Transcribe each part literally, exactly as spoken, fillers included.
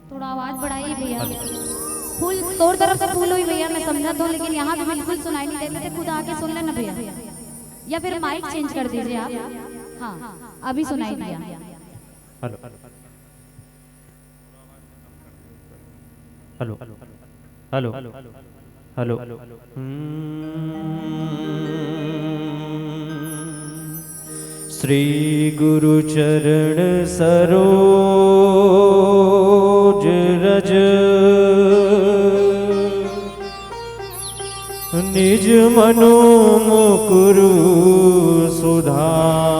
थोड़ा आवाज बढ़ाइए भैया। फुल तोर तरफ से फुल हुई भैया, मैं समझा तो, लेकिन यहाँ तो बिल्कुल सुनाई नहीं देते थे। खुद आके सुन लेना भैया, या फिर माइक चेंज कर दीजिए आप। हाँ, अभी सुनाई दिया। Hello, hello, hello, hello. हम्म। श्री गुरु चरण सरोज रज, निज मनु मुकुरु सुधार।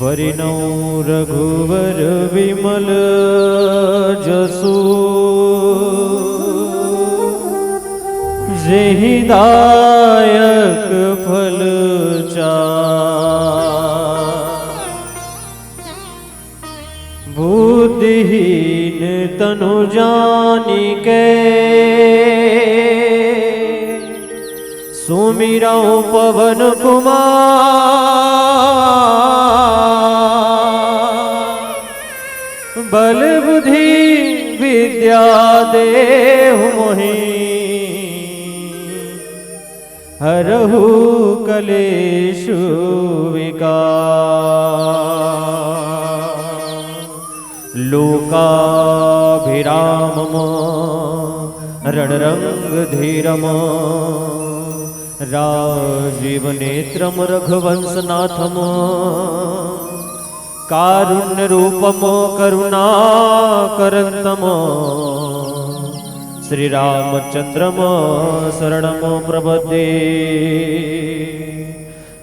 बरनउँ रघुवर विमल जसु, जेहि दायक फल चार। बुद्धिहीन तनु जानिके, सुमिरउँ पवन कुमार। बल बुद्धि विद्या देहु मोहि, हरहु कलेशु विकार। लोकाभिरामम रणरंग धीरम, राजीव नेत्रम रघुवंशनाथम। कारुण्य रूपम करुणाकरंतम, श्री रामचंद्रम शरणम प्रपद्ये।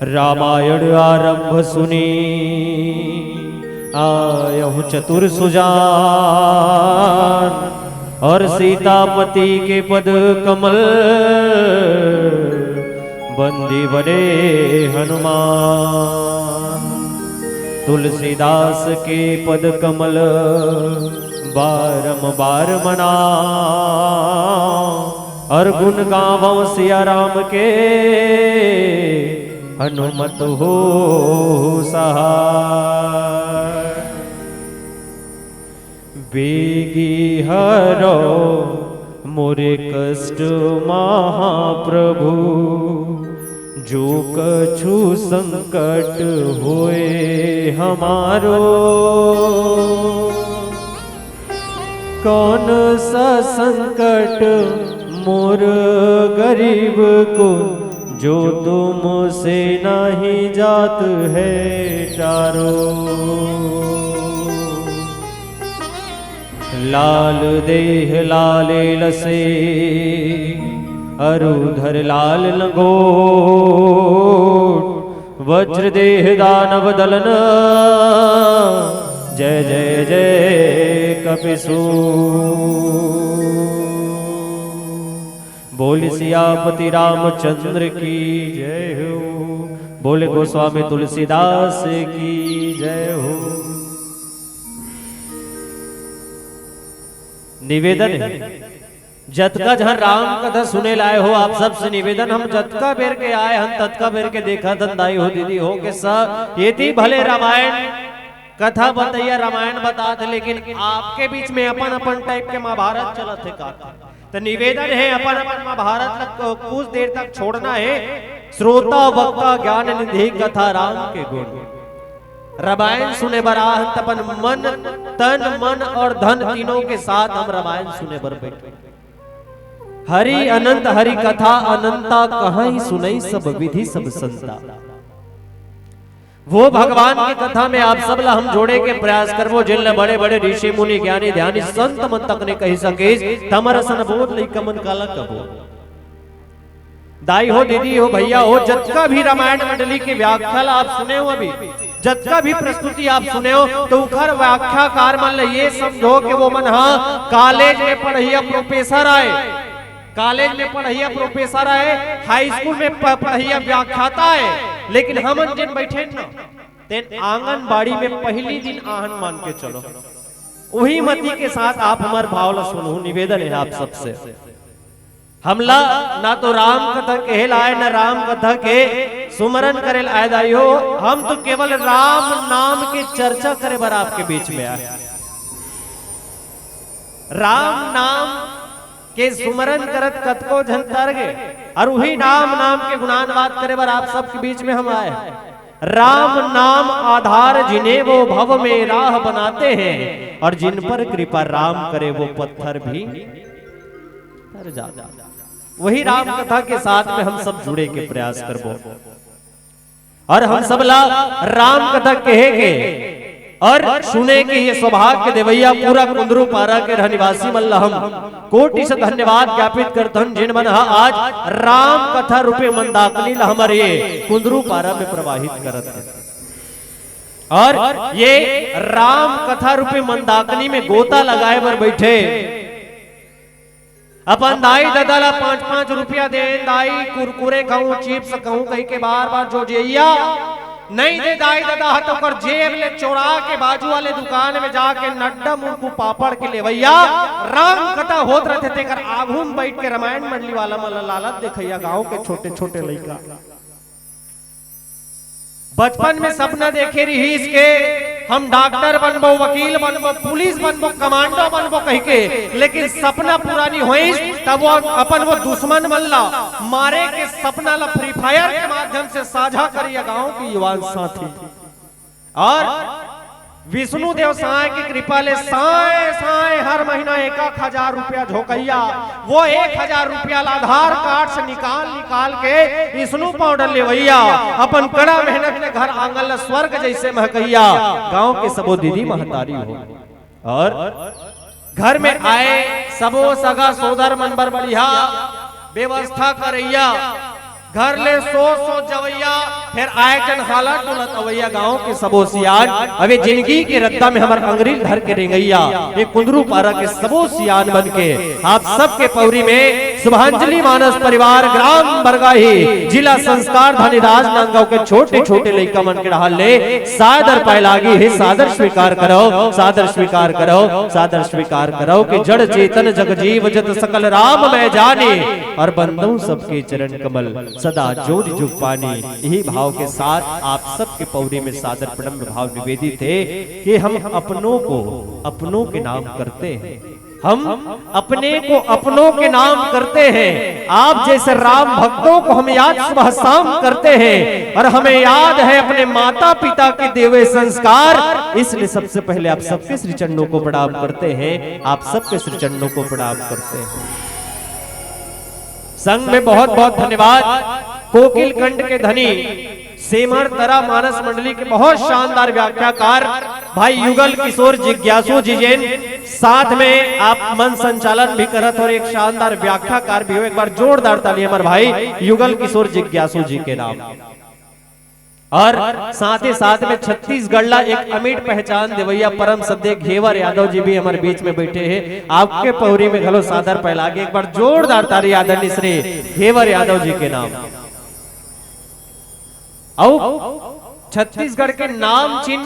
रामायण आरंभ सुनि आयहु चतुर सुजान, और सीतापति के पद कमल बंदी बने हनुमान। तुलसीदास के पद कमल बारंबार मनाओ, और गुण गावो सिया राम के हनुमत हो सहाय। बेगी हरो मोरे कष्ट महाप्रभु, जो कछु संकट होए हमारो। कौन सा संकट मोर गरीब को, जो तुमसे नहीं जात है टारो। लाल देह लाले लसे, अरुधर लाल लंगोट। वज्र देह दानव दलन, जय जय जय कपिसूट। बोल सियापति रामचंद्र की जय हो। बोले गोस्वामी तुलसीदास की जय हो। निवेदन है, जतका झन राम कथा सुने ल आए हो, आप सबसे निवेदन, हम जतका बेर के आए हन, ततका बेर के देखत हन, दाई हो, दीदी हो, के सब एती भले रामायण कथा बतइया, रामायण बतात हे, लेकिन आपके बीच में अपन अपन टाइप के महाभारत चलत हे का। त निवेदन हे, अपन अपन महाभारत ल कुछ देर तक छोड़ना हे। श्रोता वक्ता ज्ञान निधि कथा राम के गुण। रामायण सुने बर आहन त अपन मन, तन, मन और धन तीनों के साथ हम रामायण सुने बर बैठे। हरि अनंत हरि कथा अनंता, कहई सुनई सब विधि सब संता। वो भगवान के कथा में आप सब ला हम जोड़े के प्रयास करबो, जिन ला बड़े बड़े ऋषि मुनि ज्ञानी ध्यानी संत मन तक ने कहि सकेस, तमर असन बोध लइका मन काला कबो। दाई हो, दीदी हो, भैया हो, जतका भी रामायण मंडली के व्याख्या ला आप सुने हो अभी, जतका भी प्रस्तुति आप सुने हो, त उखर व्याख्याकार मन ला ये समझो कि वो मन ह कॉलेज में पढ़इया प्रोफेसर आय, कॉलेज में पढ़इया प्रोफेसर आय, हाई स्कूल में प-, पढ़इया व्याख्याता आय, लेकिन हमन जेन बैठे न, तेन आंगनबाड़ी में पहिली दिन आहन मान के चलो। उही मति के साथ आप हमर भाव ला सुनहू, निवेदन हे आप सबसे। हमला ना तो राम कथा कहे ला आए, ना राम कथा के सुमरन करे ला आए दाई हो। हम तो केवल राम नाम के चर्चा करे बर आपके बीच में आए। राम नाम के सुमरन करत कतको झन तर गे, अउ उही राम नाम के गुणानुवाद करे बर आप सबके बीच में हम आए। राम नाम आधार जिन्हें वो भव में राह बनाते हैं, और जिन पर कृपा राम करे वो पत्थर भी तर जाते हैं। वही राम कथा के साथ में हम सब जुड़े के प्रयास करबो। अउ हम सब ला राम कथा कहे के अउ सुने के ये सौभाग्य देवइया पूरा कुंदरू पारा के रहनिवासी मन ला हम कोटि से धन्यवाद ज्ञापित करथन, जिन मन ह आज राम कथा रूपी मंदाकिनी ला हमर ये कुंदरू पारा में प्रवाहित करत हे। अउ ये राम कथा रूपी मंदाकिनी में गोता लगाए बर बइठे अपन दाई ददा ला पाँच पाँच रुपया देन, दाई कुरकुरे खाहूं, चिप्स खाहूं कहिके बार बार जोजइया, नइ दे दाई ददा ह त ओकर जेब ले चोरा के बाजू वाले दुकान में जाके नड्डा मुरकू पापड़ के लेवइया। राम कथा होत रथे तेकर आघू में बइठ के रामायण मंडली वाला मन ला लालच देखइया गांव के छोटे छोटे लइका। बचपन में सपना देखे रिहिस के हम डॉक्टर बनबो, वकील बनबो, पुलिस बनबो, कमांडो बनबो कहिके, लेकिन सपना पूरा नइ होइस। तब वो अपन वो दुश्मन मन ला मारे के सपना ला फ्री फायर के माध्यम से साझा करिया गांव के युवान साथी। अउ विष्णु देव साय के कृपा ले साय साय हर महीना एक एक हजार रुपया झोंकइया, वो एक हजार रुपया ला आधार कार्ड से निकाल निकाल के स्नो पाउडर लेवइया, अपन कड़ा मेहनत ले घर आंगन ला स्वर्ग जइसे महकइया, गांव के सबो दीदी महतारी हो। अउ घर में आए सबो सगा सोदर मन बर बढ़िया व्यवस्था करइया, घर ले सोच सोच जवइया, फेर आए जन हालत डुलत अवइया गांव के सबो सियान। अबे जिंदगी के रद्दा में हमर अंगरी ल धर के रेंगइया, ये कुंदरू पारा के सबो सियान मन के आप सबके पौरी में शुभांजलि मानस परिवार ग्राम बरगाही, जिला संस्कार धनी राजनांदगांव के छोटे छोटे लइका मन के डहार ले सादर पाए लागी हे। सादर स्वीकार करव, सादर स्वीकार करव, सादर स्वीकार करव कि जड़ चेतन जग जीव जत सकल राम मैं जानी, अउ बंदउँ सबके चरण कमल सदा जोरि जुग पानी। यही भाव के साथ आप सबके पौरी में सादर प्रणम्य भाव निवेदित हे कि हम अपनों को अपनों के नाम करते हैं, हम अपने को अपनों के नाम करते हैं। आप जैसे राम भक्तों को हम याद सुबह शाम करते हैं, अउ हमें याद है अपने माता पिता के दिए हुए संस्कार, इसलिए सबसे पहले आप सबके श्री चरणों को प्रणाम करते हैं, आप सबके श्री चरणों को प्रणाम करते हैं। संग में बहुत बहुत धन्यवाद कोकिल कंठ के धनी सेमर तरा मानस मंडली के बहुत शानदार व्याख्याकार भाई युगल किशोर जिज्ञासु जी जैन, साथ में आप मंच संचालन भी करत हो अउ एक शानदार व्याख्याकार भी हो। एक बार जोरदार ताली हमर भाई युगल किशोर जिज्ञासु जी के नाम। अउ साथ ही साथ में छत्तीसगढ़ ला एक अमिट पहचान देवइया परम श्रद्धेय घेवर यादव जी भी हमर बीच में बइठे हे। आपके पौरी में घलो सादर पाए लागी, एक बार जोरदार ताली आदरणीय श्री घेवर यादव जी के नाम। अउ छत्तीसगढ़ के नामचीन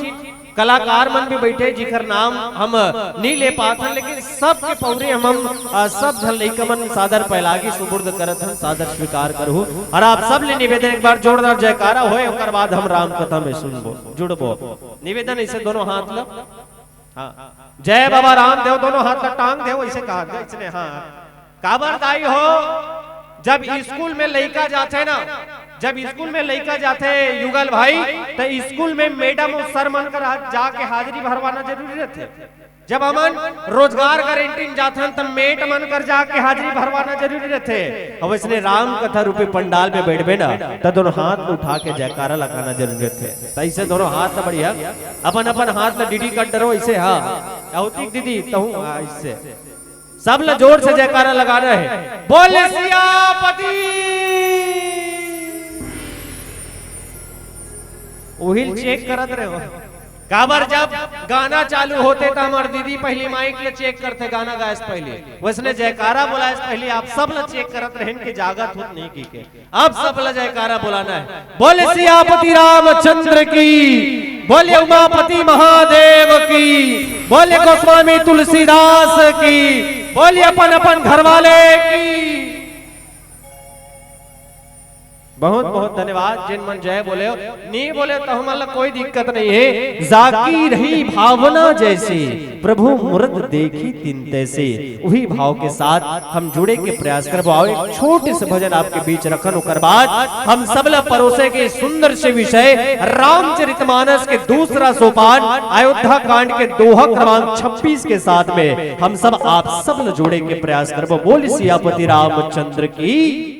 कलाकार मन भी बइठे, जिखर नाम हम नइ ले पात हन, लेकिन सबके पौरी हम, हम, अ, सब झन लइका मन सादर पाए लागी सुपुर्द करत हन, सादर स्वीकार करहू। अउ आप सब ले निवेदन, एक बार जोरदार जयकारा होए, ओकर बाद हम राम कथा में सुनबो, जुड़बो। निवेदन अइसे दोनों हाथ ल, हाँ, जय बाबा रामदेव, दोनों हाथ ल टांग देव, अइसे कहा, अइसने, हाँ। काबर दाई हो, जब स्कूल में लइका जाथे ना, जब स्कूल में लइका जाथे युगल भाई, त स्कूल में मैडम अउ सर मन कर जाके हाजिरी भरवाना जरूरी रथे। जब हमन रोजगार गारंटी में जाथन, त मेट मन कर जाके हाजिरी भरवाना जरूरी रथे। अब अइसने राम कथा रूपी पंडाल में बइठबे ना, त दोनों हाथ उठा के जयकारा लगाना जरूरी रथे। त अइसे दोनों हाथ ल बढ़िया, अपन अपन हाथ ल डीडी कर डरो, अइसे, हाँ, अवतिक दीदी, तहूँ, हाँ, अइसे। सब ल जोर से जयकारा लगाना हे। बोले सियापति। उहिल चेक करत रहे हो। काबर जब गाना चालू होथे त हमर दीदी पहिली माइक ल चेक करथे, गाना गाए से पहिली। वइसने जयकारा बोलाए से पहिली आप सब ल चेक करत रहेन कि जागत होत नहीं कहिके। अब सब ल जयकारा बोलाना हे। बोले सियापति रामचंद्र की, बोले उमापति महादेव की, बोले गोस्वामी तुलसीदास की, बोले अपन अपन घर वाले की। बहुत बहुत धन्यवाद। जिन मन जय बोले हो, नहीं बोले तो हमन ला कोई दिक्कत नहीं है। जाकी रही भावना जैसे, प्रभु मुरद देखी तिन तैसे। उही भाव के साथ हम जुड़े के प्रयास करबो। आओ, एक छोटे से भजन आपके बीच रखन, ओकर बाद हम सब ला परोसे के सुंदर से विषय रामचरितमानस के दूसरा सोपान अयोध्या कांड के दोहा क्रमांक छब्बीस के साथ में हम सब आप सब ला जोड़े के प्रयास करबो। बोल सियापति रामचंद्र की।